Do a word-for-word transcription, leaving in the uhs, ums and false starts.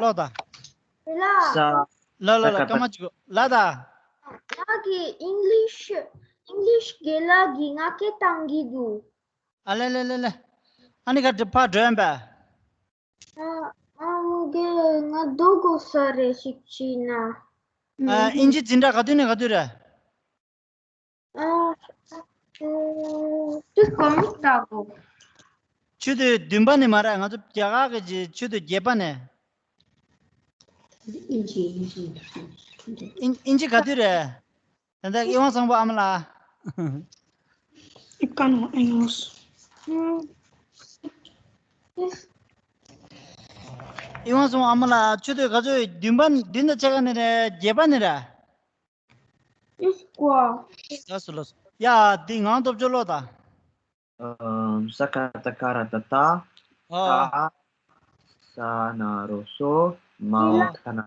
ལོ་ད། ལ། ས། ལ་ལ་ལ། ཀ་མ་ཅིག་ལ་ད། ང་གི་ཨིང་ལིཤ་ཨིང་ལིཤ་རྒན་ལགས་ཀྱིས་ང་སྐད་བཏང་གི་འདུག་ཨ་ལེ་ལེ་ལེ་ལེ། ཨ་ནི་ག་འདྲ་ཕར་འགྲོ་ཡིན་པས། ཨ་ཨ་མོ་གི་ང་སྡོད་དགོས་ས་རེད་ཞིག་བྱས་ན། ཨ་ཨིན་ཇི་འཛིན་གྲྭ་ག་དུས་ནས་ག་དུས་རེད། ཨ་ཨ་དུས་གང་ལྟ་གོ་ཆུ་ཚོད་བདུན་པ་ནས་མ་རེད། ང་ཚོ་རྒྱ་གར་གྱི་ཆུ་ཚོད་བརྒྱད་པ་ནས། ཨིན་ཇི་ཨིན་ཇི་ཨིན་ཇི་ཨིན་ཇི་ག་དུས་རེད། ད་ལྟ་ཨི་ཝང་བཟང་པོ་ཨ་མ་ལགས། ཨི་ཀ་ནོ་ཨེ་ཡོང་སོང་། ཨི་ཝང་བཟང་པོ་ཨ་མ་ལགས་ཆུ་ཚོད་ག་ཚོད། བདུན་པ་བདུན་དང་ཕྱེད་ཀ་ནས་རེད། བརྒྱད་པ་ནས་རེད། ཨིས་ཀོ། ལགས་སོ་ལགས་སོ། ཡ་འདི་ངང་སྟོབས་འབྱོར་ལོ་ད། ཨམ། ས་ཀ་ཏ་ཀ་ར་ཏ་ཏ། ཨ། ཏ། ས་ན་རོ་སོ། མའོ་ཐ་ན་